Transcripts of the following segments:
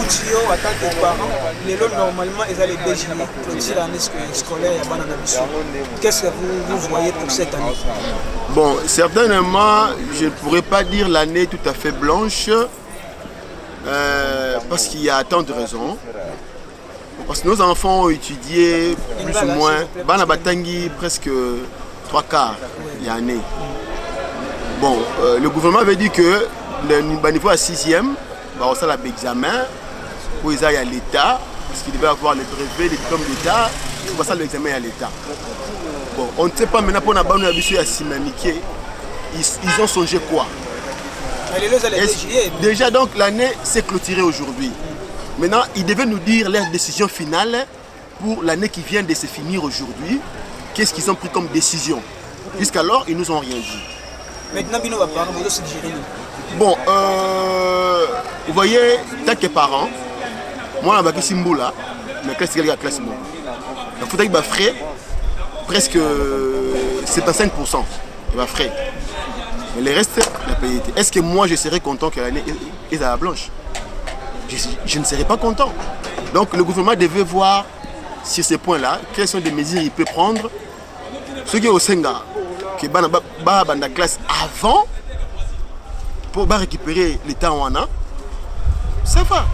Nakuti yo en tant que parent, lelo normalement eza le 2 juillet, clôture année scolaire ya bana na biso. Qu'est-ce que vous, vous voyez pour cette année? Bon, certainement, je ne pourrais pas dire l'année tout à fait blanche, parce qu'il y a tant de raisons. Parce que nos enfants ont étudié plus ou moins, bana batangi presque trois quarts ya année. Bon, le gouvernement avait dit que le niveau à sixième, bah, on a l'examen, pour ils aillent à l'État, parce qu'il devait avoir le brevet, le diplôme d'État, il faut passer l'examen à l'État. Bon, on ne sait pas maintenant pour la ya Simamike, ils ont songé quoi? Lelo eza le 2 juillet. Déjà, donc, l'année s'est clôturée aujourd'hui. Maintenant, ils devaient nous dire leur décision finale pour l'année qui vient de se finir aujourd'hui. Qu'est-ce qu'ils ont pris comme décision? Jusqu'alors, ils nous ont rien dit. Maintenant, bino baparent, bozosuggérer nini? Bon, vous voyez, tant que parent, moi, nabakisi mbula, mais classe la classe moko. Il faut que frais presque 75% ya frais. Mais le reste, la payé. Est-ce que moi, je serais content que l'année est à la blanche? Je ne serais pas content. Donc le gouvernement devait voir sur ces points-là, quelles sont les mesures il peut prendre. Ce qui est au Senga, que bana ba banda classe avant pour ba récupérer le temps wana, ça va.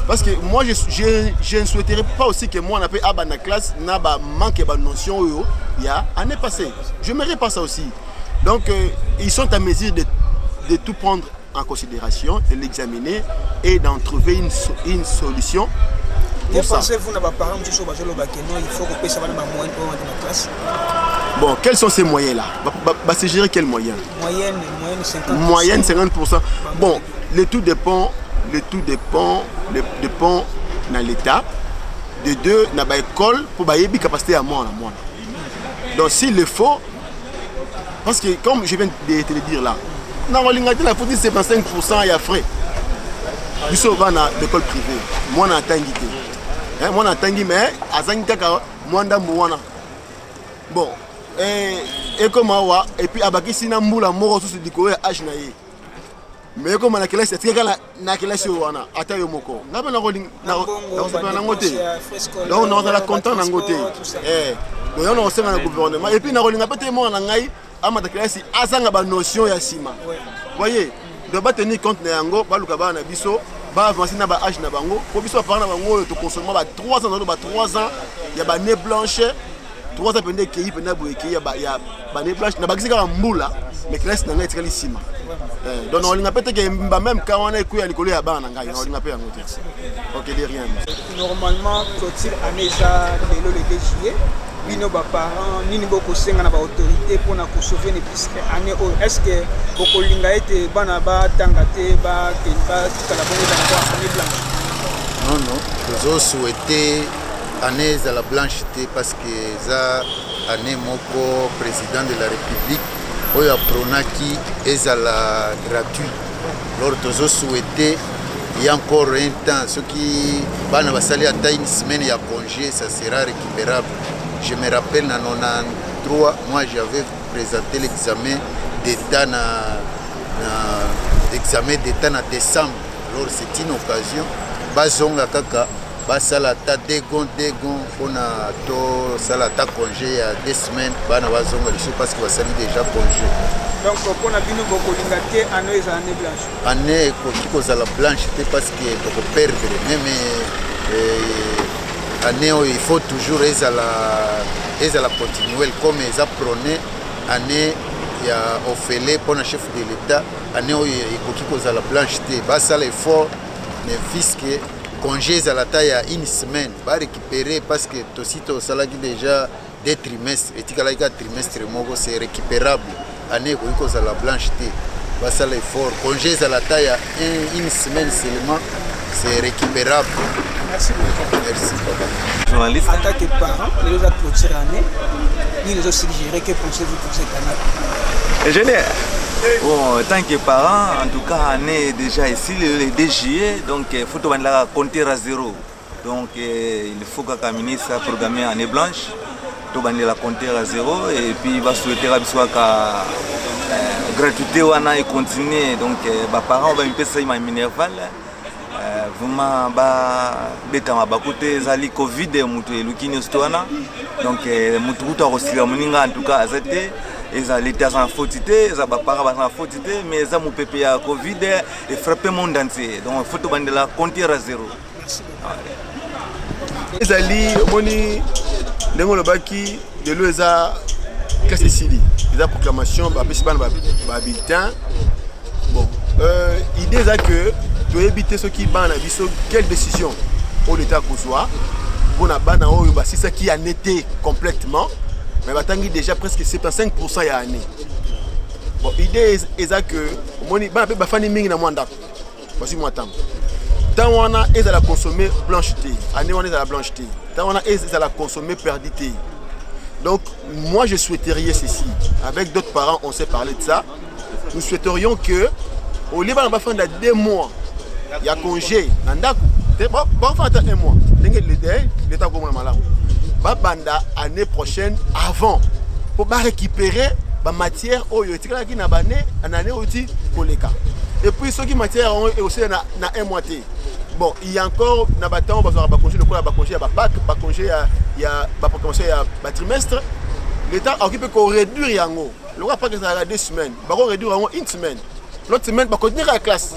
Parce que moi, je ne souhaiterais pas aussi que moi, on appelle abanda classe, na ba manque de notion il y a année passée. Je n'aimerais pas ça aussi. Donc, ils sont à mesure de tout prendre en considération, de l'examiner et d'en trouver une solution Que pour ça. Pensez-vous na baparent mosusu oyo bazoloba ke non, il faut kopesa bana bamoyenne mpo banda na classe? Bon, quels sont ces moyens-là? Bah, c'est gérer quels moyens? Moyenne 50. Moyenne 50%. Bon, le tout dépend, le dépend dans l'État. De deux, dans l'école, pour bayebi capacité à moi, à moi. Donc, s'il le faut, parce que comme je viens de te le dire là, dans la faut 75% il y a frais. Biso bana l'école privée, mwana atangi te, mwana atangi mais azangi kaka mwa ndambo wana. Bon, ekoma awa et puis abakisi na mbula moko susu likolo ya age na ye, mais ekoma na kelasi, atikaka na kelasi oyo wana. Ata yo moko, nga mpe nakosepela nango te, donc nakozala content nango te. Donc yango nakosenga na gouvernement et puis nakolinga mpe te mwana na ngai amata kelasi azanga banotion ya nsima, voyez. Donc batenir compte na yango, baluka bana na biso baavance na baage na bango, po biso baparent na bango oyo tokonsomma ba 3 ans, nano ba 3 ans ya baannée blanche, 3 ans mpenza ekei mpenza boye, ekei ya baannée blanche. Nabakisi kaka mbula, mais classe na ngai etikali nsima. Donc nakolinga mpe teke bameme ka wana ekuya likolo ya bana na ngai, nakolinga mpe yango te. Ok, de rien. Normalement, clôture année eza lelo le 2 juillet. Bino baparent, nini bokosenga na baautorité mpona kosauver ne puisque année oyo, est ce que bokolinga ete bana batanga te, batikala bongo, ezala année blanche? Non, tozosouhaite année ezala blanche te, parce que eza année moko président de la République oyo apronaki ezala gratuit. Alors tozosouhaite il y a encore un temps, soki bana basali ata une semaine ya congé, ça sera récupérable. Je me rappelle, na 93, moi j'avais présenté l'examen d'état na examen d'état na décembre. Alors c'est une occasion bazonga kaka, basala ata degon degon mpona tosala ata congé ya 2 semaines, bana bazonga lisusu, parce que basali déjà congé. Donc mpona bino, bokolinga te année ezala année blanche? Année ekoki kozala blanche te, parce que tokoperdre même année oyo. Il faut toujours ezala continuel, comme eza prôné année ya ofele mpona chef de l'État. Année oyo ekoki kozala blanche te. Basala effort, ne fût-ce que congé ezala ata ya une semaine, barécupérer, parce que tosi tosalaki déjà deux trimestres, etikalaki ka trimestre moko, c'est récupérable. Année ekoki kozala blanche te. Basala effort, congé ezala ata ya une semaine seulement, c'est récupérable. Merci beaucoup. Merci, papa. Journaliste. En tant que parent, lelo eza clôture année, nini ozosuggérer? Que pensez-vous pour cette année? Ingénieur. Bon, en tant que parent, en tout cas, on est déjà ici le 2 juillet, donc il faut compter à zéro. Donc il faut que le ministre a programmé année blanche, tout le compter à zéro et puis il va souhaiter que gratuité wana et continuer. Donc les parents vont payer ça minerval. Vraiment babeta mabaku te, ezali Covid moto eluki nyonso to wana. Donc motu kutu akosila moninga, en tout cas aza te. Eza leta aza na faute te, eza baparents baza na faute te, mais eza mopepe ya Covid efrappe monde entier. Donc faut tobandela compter à zéro. Ezali omoni ndenge olobaki, lelo eza classe esili, eza proclamation, bapesi bana babulletin. Bon, idée eza que toyebi te soki bana na biso, quelle décision oyo leta akozwa mpona bana oyo basisaki année te complètement, mais batangi déjà presque 75 ya année. Bon, idée eza que omoni bana mpe bafandi mingi na mwa ndako, bazwi mwa ntango. Ntango wana ezala consommé blanche te, année wana ezala blanche te, ntango wana ezala consommé perdu te. Donc moi, je souhaiterais ceci. Avec d'autres parents, on s'est parlé de ça, nous souhaiterions que au lieu bana bafanda 2 mois ya congé na ndako te, bafanda ata un mois ndenge leta komona malamu, babanda année prochaine avant mpo barécupérer bamatière oyo etikalaki na bane na année oyo ti koleka. Et puis soki matière yango ekosila na un mois te, bon, il y a encore na batango bazwaka bacongé lokola bacongé ya bapâques, bacongé ya baproclamation ya batrimestre, l'état akoki mpe koréduire yango. Lokola Pâques ezalaka 2 semaines, bakoréduire yango une semaine, l'autre semaine bakontinue kaka classe.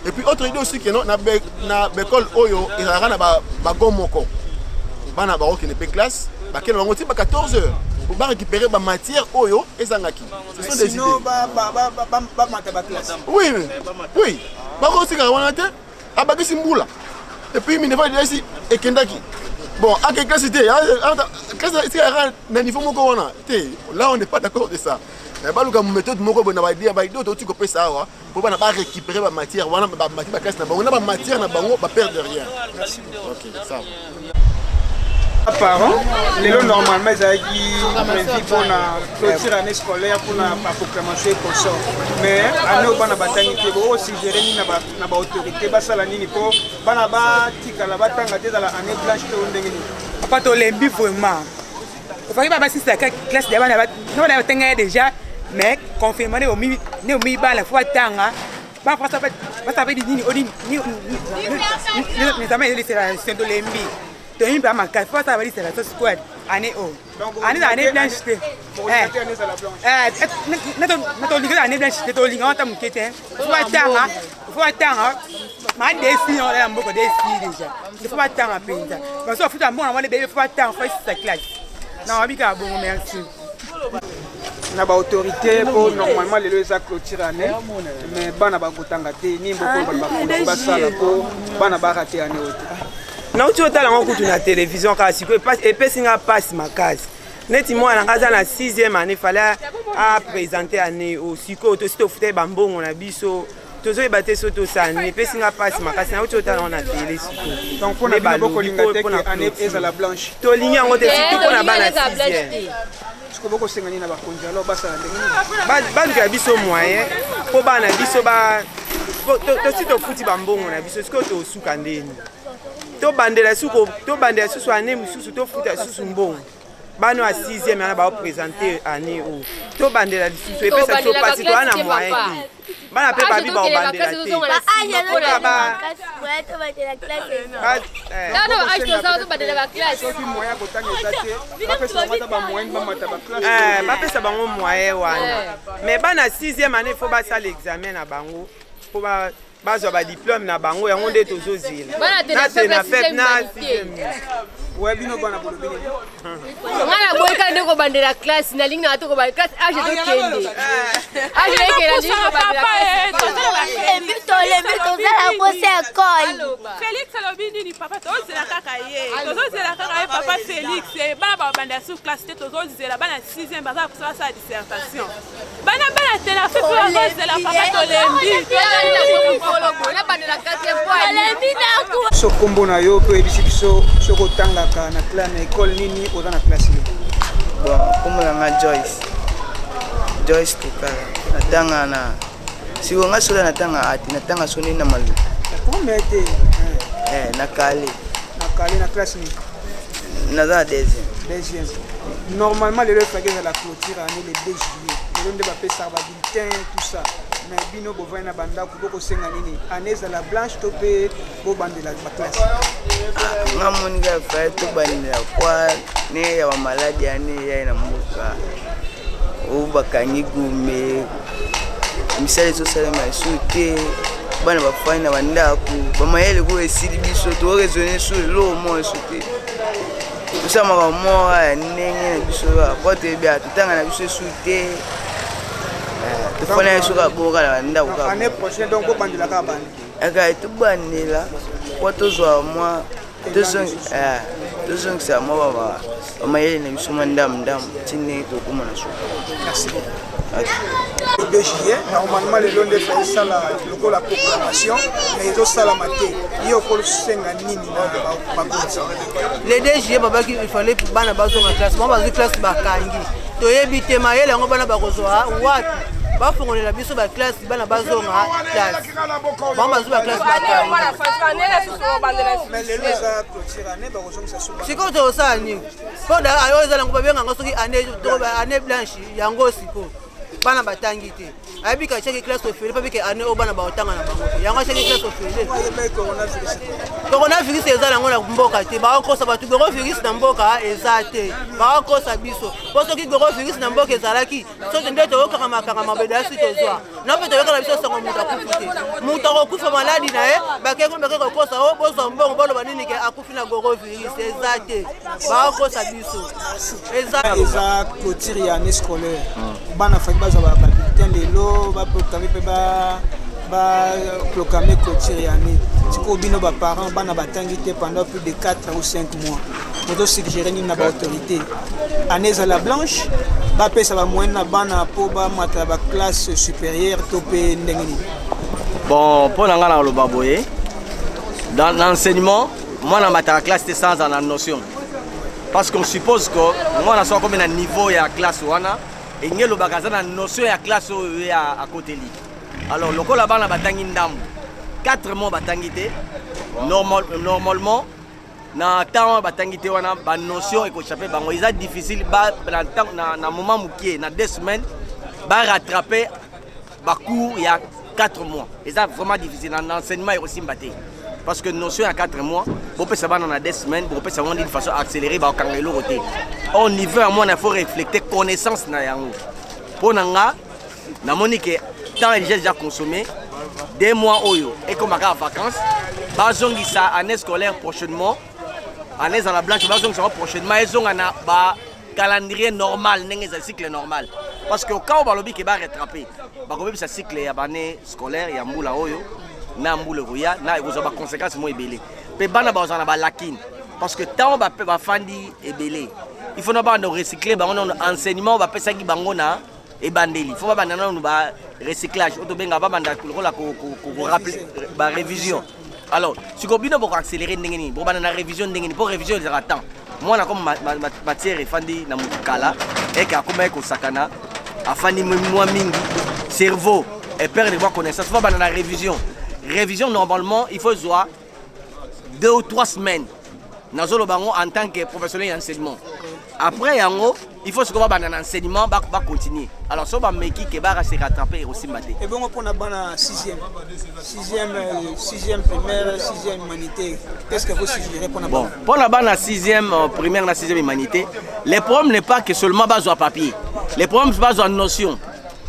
Et puis autre idée aussi que non, na baekole oyo ezalaka na bagon moko, bana bakokende mpe classe, bakende bango ti ba 14 heures po barécupérer bamatière oyo ezangaki. Ce sont des idées. Bamata baclasse. Oui, bakotikaka wana te, abakisi mbula et puis minerval esi ekendaki. Bon, ake classe te, classe etikaka na niveau moko wana te. Là, on n'est pas d'accord de ça. Baluka méthode moko boye na baidée, baidée oyo touti kopesa awa, mpo bana barécupérer bamatière wana, bamatière baclasse na bango, na bamatière na bango, baperdre rien. Ok, ça. Parent, lelo normalement ezalaki prévu mpona clôture année scolaire, mpona baproclamation et consort, mais année oyo bana batangi te. Bokosuggérer nini na baautorité? Basala nini mpo bana batikala batanga te, ezala année blanche to ndenge nini? Papa, tolembi vraiment. Ofaki ba basisaka classe ya bana, bana batanga ya déjà, mais confinement nde omi bana faut batanga, basala mpe nini nini ezolisela. Tolembi, toyimi mpe makasi, faut basala balisela so sikoyo année oyo, année année blanche te. Na tolinga année blanche te, tolinga ata moke te. Faut batanga, faut batanga. Ma desi na mboka desi déjà, faut batanga mpenza. Baso bafuta mbongo na mwana ebele, faut batanga, faut esisa classe na wabika bongo. Merci. Na baautorité, mpo normalement lelo eza clôture année, mais bana bakotanga te. Nini bokoloba bakonzi basala mpo bana barater année oyo te? Nauti otala yango kutu na télévision kaka sikoyo, epesi nga mpasi makasi. Neti mwana nga aza na 6e année, fallait aprésente année oyo. Sikoyo tosi tofuta ye bambongo na biso, tozoyeba te so tosala nini. Epesi nga mpasi makasi, nauti otala yango na télé. Donc mpona bino, bokolinga te ke année ezala blanche? Tolingi yango te, surtout mpona bana 6e. Sikoyo bokosenga nini na bakonzi? Alors basala ndenge nini? Balukela biso moyen mpo bana biso tosi tofuti bambongo na biso. Sikoyo tosuka ndeni? Tobandela suko, tobandela susu année mosusu, tofuta susu mbongo. Bana ya 6e wana baoprésente année oyo, tobandela lisusu, epesa biso mpasi. Toza na moyen te, bana mpe babi baobandela te. Soki moyen ya kotanga eza te, bapesa bango ata bamoyen, bamata baclasse. Bapesa bango moyen wana, mais bana 6e année faut basala examen na bango mpo bazwa badiplôme na bango. Yango nde tozozela na tenafep na 6e. We, bino bana, bolobi nini? Nga naboyika nde kobandela classe, nalingi nanga te kobandela classe. Âge ezokende, âge ekende, nalingi kobandela. Tolembi, tolembi, tozala posa ekole. Félix alobi nini, papa? Tozozela kaka ye, tozozela kaka ye, papa Félix. Bana babandela sur classe te, tozozela. Bana 6e baza posa basala dissertation, bana bana te na fe mpe bazozela. Papa, tolembi. Tolembi naku. So nkombo na yo mpe oyebisi biso soki otangaka na classe, na ekole nini, oza na classe nini? Bon, nkombo na nga Joyce, Joyce Tokala. Natanga na sikoyo nga sola, natanga ati natanga so nini na Maluku. Promete te. Eh, na kale. Na kale, na classe nini? Naza na deuxième. Deuxième. Normalement lelo efaki ezala clôture année, le 2 juillet. Lelo nde bapesaka ba bulletin tout ça. Mais bino bovandi na bandako bokosenga nini? Année ezala blanche to mpe bobandela ba classe? Nga moni kaka faye tobandela kwa ne ya bamaladi ane eyai na mboka oyo bakangi gombe misala ezosalema esu te bana bafandi na bandako bamayele koyo esili biso tokoresone su eloko moko esu te tosala makambo moko ya ndenge na biso po toyebi ya totanga na biso esu te tofanda biso kaka boka na bandako kaka tobandela po tozwa mwa tozongisa mwa bamayele na biso mwa ndambo ndambo ti ndenge tokóma na suka. Merci beaucoup. 2 juillet, normalement lelo nde fa esala lokola proclamation, mais ezosalama te. Ye okosenga nini na bakonzi? Le 2 juillet babaki il fallait bana bazonga classe. Bango bazwi classe bakangi, toyebi te mayele yango bana bakozwa wapi. Bafongolela biso baklasse, bana bazonga classe. Bango bazwi baklasse bakangi. Mais lelo eza clôture année, bakozongisa so? Sikoyo tokosala nini? Mpo oyo eza nango babenganga soki année blanche yango, sikoyo bana batangi te. Ayebi ka atiaki classe ofele mpo bike année oyo bana baotanga na bango te. Yango atiaki classe ofele. Coronavirus eza nango na mboka te, bakokosa bato. Coronavirus na mboka eza te, bakokosa biso. Mpo soki coronavirus na mboka ezalaki, soki nde toyokangamakanga mabedasi tozwa na mpe toyokala biso sango moto akufi te. Moto akokufa maladi na ye, bakeko bake kokosa o bozwa mbongo, boloba nini ke akufi na coronavirus. Eza te, bakokosa biso. Eza eza clôture ya année scolaire. Bana faki bazwa babulletin lelo, baproclame mpe baproclame clôture ya année. Sikoyo bino baparent, bana batangi te pendant plus de 4 ou 5 mois, bozosuggérer nini na baautorité? Année ezala blanche, bapesa bamoyen na bana mpo bamata baclasse supérieure, to mpe ndenge nini? Bon, mpo na ngai na koloba boye, dans l'enseignement, mwana amataka classe te sans na notion, parce qu'on suppose que mwana so akomi na niveau ya classe wana, elingi elobaka aza na notion ya classe oyo ye akoteli. Alors lokola bana batangi ndambo, 4 mois batangi te, normalement na temps wana batangi te wana, banotion ekoéchappe bango. Eza difficile ba, na, na moment mokie, na 2 semaines, barattrape bacours ya 4 mois. Eza vraiment difficile. Na enseignement ekosimba te, parce que notion ya 4 mois bopesa bana na 2 semaines, bokopesa bango d'une façon accélérée, bakokanga eloko te. Or niveau ya mwana, il faut reflecter connaissance na yango. Mpo na nga, namoni ke temps est déjà consommé. 2 mois oyo ekoma kaka vacances. Bazongisa année scolaire prochainement, année ezala blanche, bazongisa yango prochainement, ezonga na ba calendrier normal ndenge ezali cycle normal, parce que au balobi ke barattrape, bakobebisa cycle ya baannée scolaire ya mbula oyo na mbula ekoya, na ekozwa baconséquence mo ebele. Mpe bana bazala na balacune, parce que ntango bafandi ebele, il faut na banda recycler bango nano enseignement oyo bapesaki bango na ebandeli. Faut babanda nanu ba recyclage oyo tobenga, babanda lokola barévision. Alors sikoyo bino bokoaccéléré ndenge nini? Bokobanda na révision ndenge nini? Mpo révision ezalaka temps mwana comme matière efandi na motu kala, eke akomaki kosakana, afandi mwa mingi, cerveau eperdre mwa connaissance. Faut babanda na révision. Révision normalement il faut ezwa 2 ou 3 semaines. Nazoloba yango en tant que professionnel ya enseignement. Après yango, il faut sikoyo babanda na enseignement, bacontinue. Alors so bameki ke baka se rattraper, ekosimba te. Ebongo mpona bana 6e, 6e, 6e primaire, 6e humanité, qu'est-ce que vous suggérez mpona? Bon, mpona bana 6e primaire na 6e humanité, le problème n'est pas que seulement bazwa papier. Le problème, bazwa notion,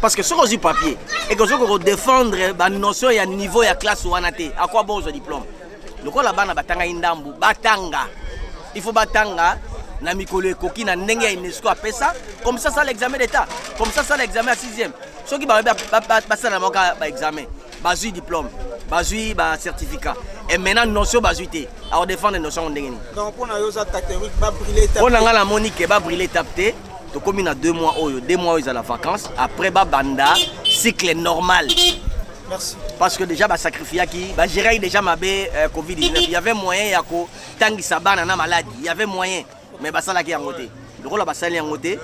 parce que soki ozwi papier eke ozoki kodéfendre banotion ya niveau ya classe wana te, akwa bon ozwa diplôme? Lokola bana batangaki ndambu, batanga, il faut batanga na mikolo ekoki na ndenge ya UNESCO apesa. Comme ça sala examen d'état, comme ça sala examen ya 6e. Soki basala moko baexamen, bazwi diplôme, bazwi bacertificat, et maintenant notion bazwi te, akodéfendre notion yango ndenge nini? Donc mpona yo oza catégorique, babrûle étape? Mpo na ngai, namoni ke babrûle étape te. Tokomi na 2 mois oyo, 2 mois oyo ezala vacance, après babanda cycle normal. Merci. Parce que déjà basacrifiaki, bagéraki déjà mabe Covid-19. Il y avait moyen ya kotangisa bana na maladi, il y avait moyen, mais basalaki yango te. Lokola basali yango te,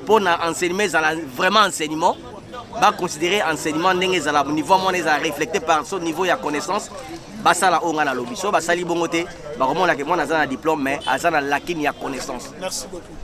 mpo na enseignement ezala vraiment enseignement, baconsidérer enseignement ndenge ezala, niveau mwana ezala reflecté par son niveau ya connaissance, basala oyo ngai nalobi. So basali bongo te, bakomonake mwana aza na diplôme mais aza na lacune ya connaissance. Merci beaucoup.